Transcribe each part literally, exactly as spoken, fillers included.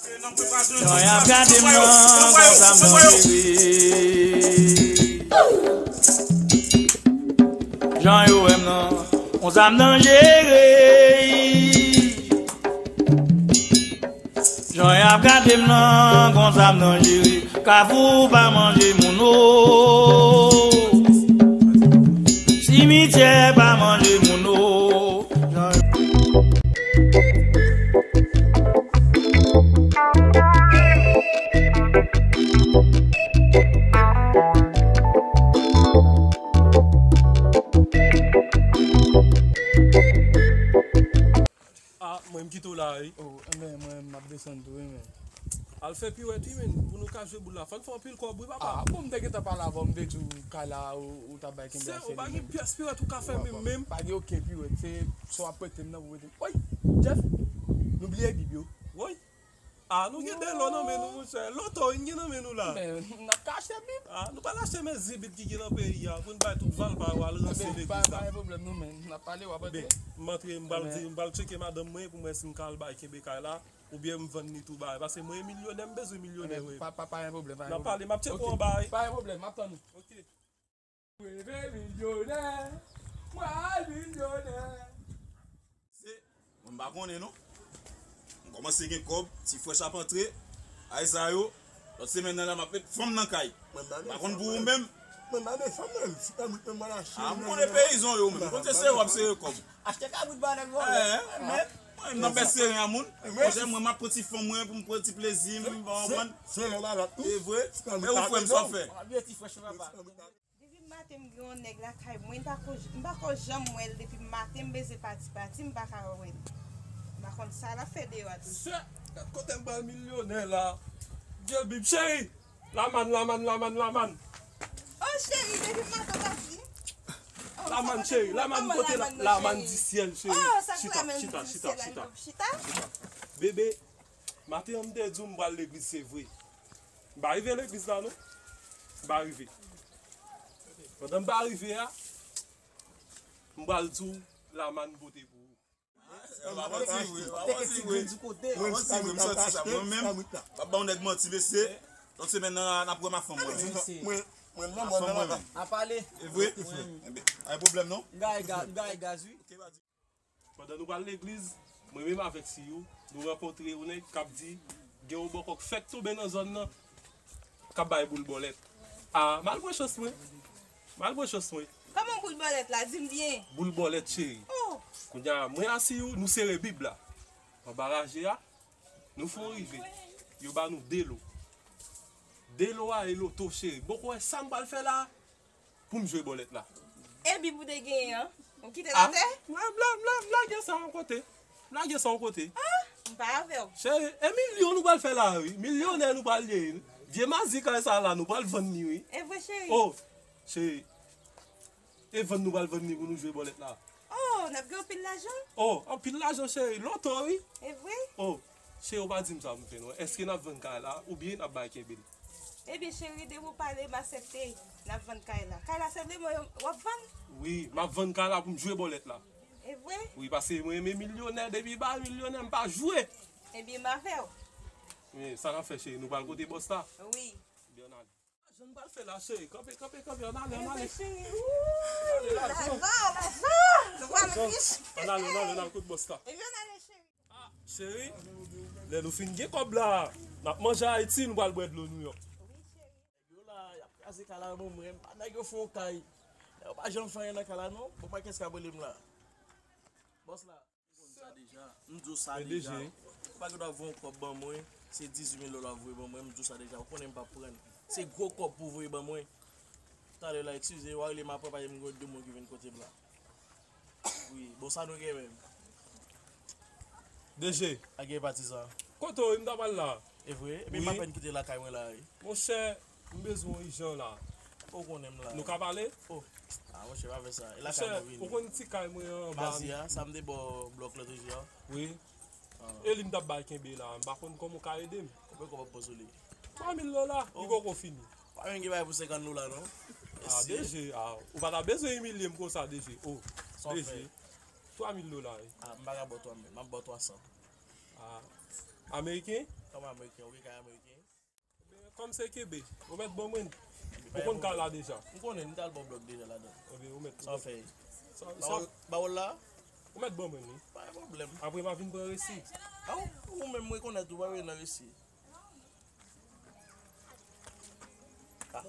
Jan y ap gade m nan, konsa m danjere. Jan yo wè m nan, konsa m danjere. Jan y ap gade m nan, konsa m danjere. Kafou pa manje moun o. Simityè pa manje moun o. Jan Ah, mwen m kite w la, wi. Oh, enben, mwen m ap desann tou, wi, men. Al fè piwèt, wi, men, pou nou ka jwe boul la. Fò n fè anpil kòb, wi, papa. Ah, bon, m te gentan pale avè w, m te di w kay la, ou, ou t ap bay kenbe. Sè, ou pa gen pyès piwèt ou ka fè menm, menm. Pa gen okenn piwèt, se sa w ap prete m nan pou prete m. Woy, Jeff, nou bliye bib yo. Woy. Ah, nou gen de lò nan men nou, monchè. Loto, n gen nan men nou la. Men, n ap ka achte bib. Ah, nou pral achte men zi bib ki gen nan peyi a, pou n bay tout valpa yo al ranse legliz la. Pa gen pwoblèm, nou, men. N ap pale, w ap antre. Enben, m antre, m pral di, m pral tcheke madanm mwen pou m wè si m ka al bay kenbe kay la, oubyen m vann li tou bay. Paske mwen milyonè, m bezwen milyonè, wi. Pa, pa, pa gen pwoblèm, pa gen pwoblèm. N ap pale, m ap tcheke w anba, wi. Pa gen pwoblèm, m ap tann ou. Ok. Reve milyonè, mwen milyonè. Se, mwen m pa konnen non. M kòmanse gen kòb, ti frèch ap antre, ay sa yo, lòt semèn nan la m ap met fanm nan kay. M pa konn pou ou menm. Mwen pa met fanm mwen, si pa mwen mwen achte. Ah, m konnen peyizan yo menm, m konn se sere w ap sere kòb. Achte kabrit ba nèg vòlè. Eh, men, mwen menm nan bèt sere a moun. Monchè, mwen m ap pran ti fanm mwen pou m pran ti plezi m, m pa konprann. Se lè malad tou. E vre? E ou frè m sa w fè? M ap gen ti frèch papa. Depi maten m gen yon nèg lakay mwen, m pa ko, m pa ko janm wè l. Depi maten m bezwen pati pati, m pa ka wè l. M pa konn sa l ap fè deyò a tou. Sè, gad kote m pral milyonè la. Dye bib cheri. Lamann, lamann, lamann, lamann. Oh cheri, depi maten w pa di. Lamann cheri, lamann kote la, lamann di syèl cheri. Chita, chita, chita, chita. Bebe, maten an m te di w m pral legliz, se vre. M pa rive legliz la non. M pa rive. Pandan m pa rive a, m pral di w lamann pote pou ou. Ah, se pa manti vre, pa manti vre. Pa manti vre, m santi sa mwen menm. M ap ba yon nèg manti mesye. Lòt semèn nan n ap wè m ak fanm mwen. Mwen, mwen, mwen, mwen, mwen. A pale. E vre? Enben, pa gen pwoblèm non. M gaye gaz, m gaye gaz wi. Ok, pa di. Pandan nou pral legliz, mwen menm avèk Siyou, nou rankontre yon nèg k ap di gen yon bòkò k fèk tonbe nan zòn nan k ap bay boul bòlèt. Ah, m al pran chans mwen. M al pran chans mwen. Kòman boul bòlèt la? Di m byen. Boul bòlèt cheri. Oh. Kounye a, mwen a Siyou, nou sere bib la. Anba raje a, nou fè yon rive. Yo ba nou de lo. De lo a e loto cheri. Bon, ou wè sa m pral fè la? Pou m jwe bòlèt la. E bib ou te genyen an? Ou kite l atè? M la, m la, m la, m lage sa yon kote. M lage sa yon kote. Ah, m pa avè w. Cheri, e milyon nou pral fè la wi. Milyonè nou pral ye. Vye mazi kay sa la, nou pral vann li wi. E vre cheri? Oh, cheri. E vann nou pral vann li pou nou jwe bòlèt la. Oh, n ap gen anpil lajan? Oh, anpil lajan cheri. Loto wi. E vre? Oh. Cheri, ou pa di m sa pou m fè non. Èske n ap vann kay la oubyen n ap bay kenbe l? Ebyen cheri, depi w pale, m aksepte. N ap vann kay la. Kay la sèlman w ap vann? Wi, m ap vann kay la pou m jwe bòlèt la. E vre? Wi, paske mwen renmen milyonè, depi m pa milyonè, m pa jwe. Ebyen m avè w. Wi, sa n ap fè cheri, nou pral kote bòs la? Wi. Ebyen ann ale. Jan n pral fè la cheri, kanpe, kanpe, kanpe, ann ale, ann ale. Ebyen cheri, wouy, lajan, lajan, nou pral rich. Ann ale, ann ale, ann ale kot bòs la. Ebyen ann ale cheri. Ah, cheri, lè nou fin gen kòb la, n ap manje Ayiti, nou pral bwè dlo nou yo. Wi cheri. Nèg yo la, y ap kraze kay la ban mwen, m pa nèg yo fè yon kay. Nèg yo pa janm fè anyen nan kay la non, bon pa kiyès k ap rele m la. Bòs la. Ou konn sa deja. M di w sa deja. Ou pa gen dwa voye yon kòb ban mwen, se dizuit mil dola w voye ban mwen, m di w sa deja. Ou konnen m p ap pran l. Se gwo kòb pou w voye ban mwen. Talè la, eskize, w a rele m apre, paske m gen de moun ki vin kote m la. Wi, bon, sa nou gen menm? D G. A gen pati sa. Kote w ye m t ap al la? E vre? Epi m apèn kite lakay mwen la, wi. Monchè, m bezwen w ijan la. Ou konnen m la. Nou ka pale? Oh. Ah, monchè, pa fè sa. E lakay mwen vini. Monchè, ou konn ti kay mwen anba. Mazi a, sa m te ba w blòk lòt jou a. Wi. Ah. E li m t ap bay kenbe la. M pa konn kòman w ka ede m. Konbyen kòb w ap pran sou li? Twa mil dola, li poko fini. Pa menm gen bagay pou senkant dola non. Ah, D G, ah, ou pa ta bezwen imilye m konsa, D G. Oh, D G. Twa mil dola, wi. Ah, m pa ka ba w twa mil, m ap ba w twa san. Ah, ameriken? Kòm ameriken, ou gen kay ameriken? Kòm se kenbe, ou mèt ban mwen. Ou konn kay la deja. M konnen, m t al ba w blòk deja ladan. Ebyen, ou mèt. Sa w fè? Sa, sa, ba w, ba w la? Ou mèt ban mwen li. Pa gen pwoblèm. Apre, m a vin pran resi. A, ou, ou menm, m rekonèt ou pa vle nan resi. Ah,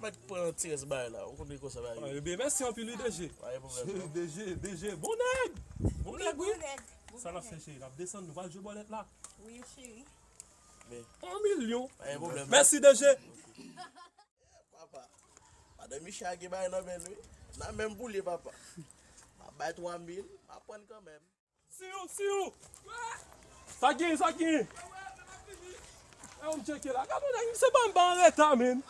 mèt pran ti rès bagay la. Ou konn konsa bagay. Ah, ebyen, mèsi anpil, wi, D G. Pa gen pwoblèm, non. D G, D G, bon nèg! Bon nèg, wi. Bon nèg. Sa n ap fè, cheri? N ap desann, nou pral jwe bòlèt la. Wi, cheri. Men. On milyon. Pa gen pwoblèm. Mèsi, D G. Papa, madan Michel gen bagay nan men l, wi. Nan menm pou li, papa. M ap bay twa mil, m ap pran kanmenm. Siw, siw. Sa gen, sa gen. E, ou m tcheke la. Gade, nèg, misye ban m ba anreta, men.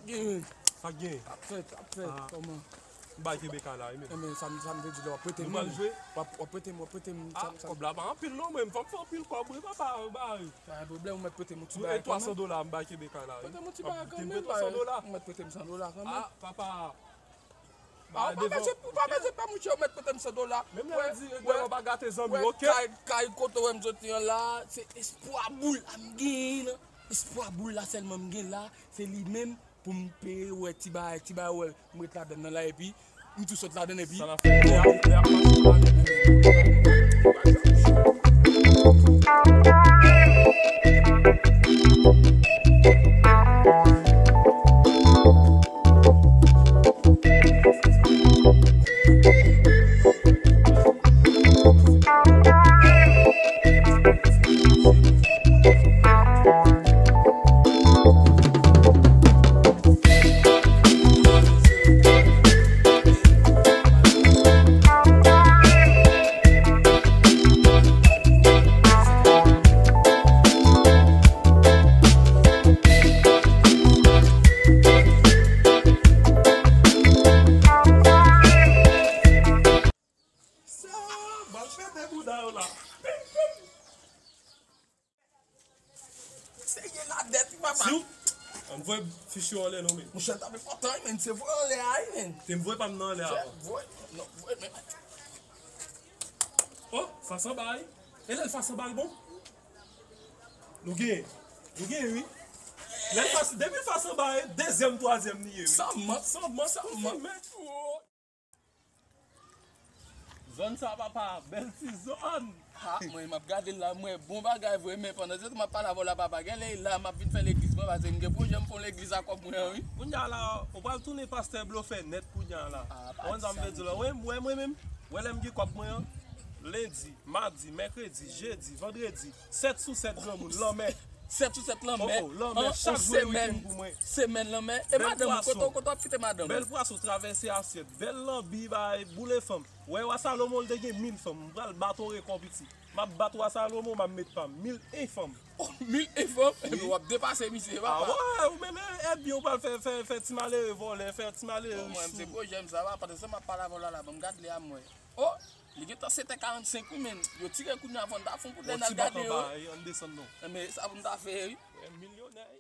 Gen. Sa gen. Ap fèt, ap fèt. Ah. Kòman? M bay kenbe kay la, wi, men. Enben, sa m, sa m te di la, w ap prete m. Nou pral jwe? W ap, w ap prete m, w ap prete m. Ah, sa, sa kòb la pa anpil non, men m fòk fè anpil kòb, wi, papa, bay. Pa gen pwoblèm, ou mèt prete m yon ti bagay kanmenm. Twa san dola, m bay kenbe kay la, wi. Prete m yon ti bagay kanmenm, bay. Twa san dola. Ou mèt prete m san dola kanmenm. Ah, papa. Ah, ou pa bezwen, ou pa bezwen pè, monchè, ou mèt prete m san dola. Menm lè m di, ou pa gate zanmi, ok? Kay, kay kote w wè m soti an la, se espwa boul la m gen la. Espwa boul la sèlman m gen la, se li menm pou m peye, wè, ti bagay, ti bagay, wè, m ret ladann nan la, epi m tou sot ladann, epi. Sa n ap fè? Lè ap, lè ap pase, pa gen pwoblèm. Sa, m al pete bouda yo la. Pim, pim. Serye la dèt, wi, papa. Si w, ann voye fich yo anlè non, men. Monchè, t ap enpòtan, wi, men. Se voye anlè a, wi, men. Te m voye pa m nan anlè a. Voye, non, voye, men. Oh, fas anba, wi. E lè l fas anba, wi, bon? Nou genyen. Nou genyen, wi. Lè l fas, depi l fas anba, wi, dezyèm, twazyèm li ye, wi. San mank, san mank, san mank. Men. Zòn sa, papa, bèl ti zòn. Ha, mwen, m ap gade l la, mwen, bon bagay vre, men pandan se tan m ap pale avè w la, papa, gen lè la, m ap vin fè legliz mwen, paske m gen pwojè m fè yon legliz a kòb mwen an, wi. Kounye a la, ou pral tounen pastè blofè nèt kounye a la. Ah, ou konn sa m vle di w la, wè, wè, mwen menm, wè lè m gen kòb mwen an, lendi, madi, mèkredi, jedi, vandredi, sèt sou sèt granmoun, lanmè. Sèt sou sèt lanmè. Oh, oh, lanmè, chak jou e wikenn pou mwen. Semèn lanmè. E madanm, kote, kote w ap kite madanm? Bèl pwason travèse asyèt. Bèl lanbi, bay, boule fanm. Wè, wa Salomon, l te gen mil fanm. M pral bat yon rekò, piti. M ap bat wa Salomon, m ap met pa m. Mil e fanm. Oh, mil e fanm? Wi. Epi w ap depase misye, papa. Ah, wè, ou menm, e, e byen, ou pral fè, fè, fè ti malere vòlè, fè ti malere rich. Bon, mwen, se pwojè m sa, papa. Pandan se tan m ap pale avè w la, la, ban m gade lè a, mwen. Oh! Li gentan sèt è karannsenk wi, men. Yo tire kounye a, fò n ta fè yon kout lè n al gade yo. Yon ti bak anba, ann desann non. Enben, sa pou n ta fè, wi. Wè, milyonè, wi.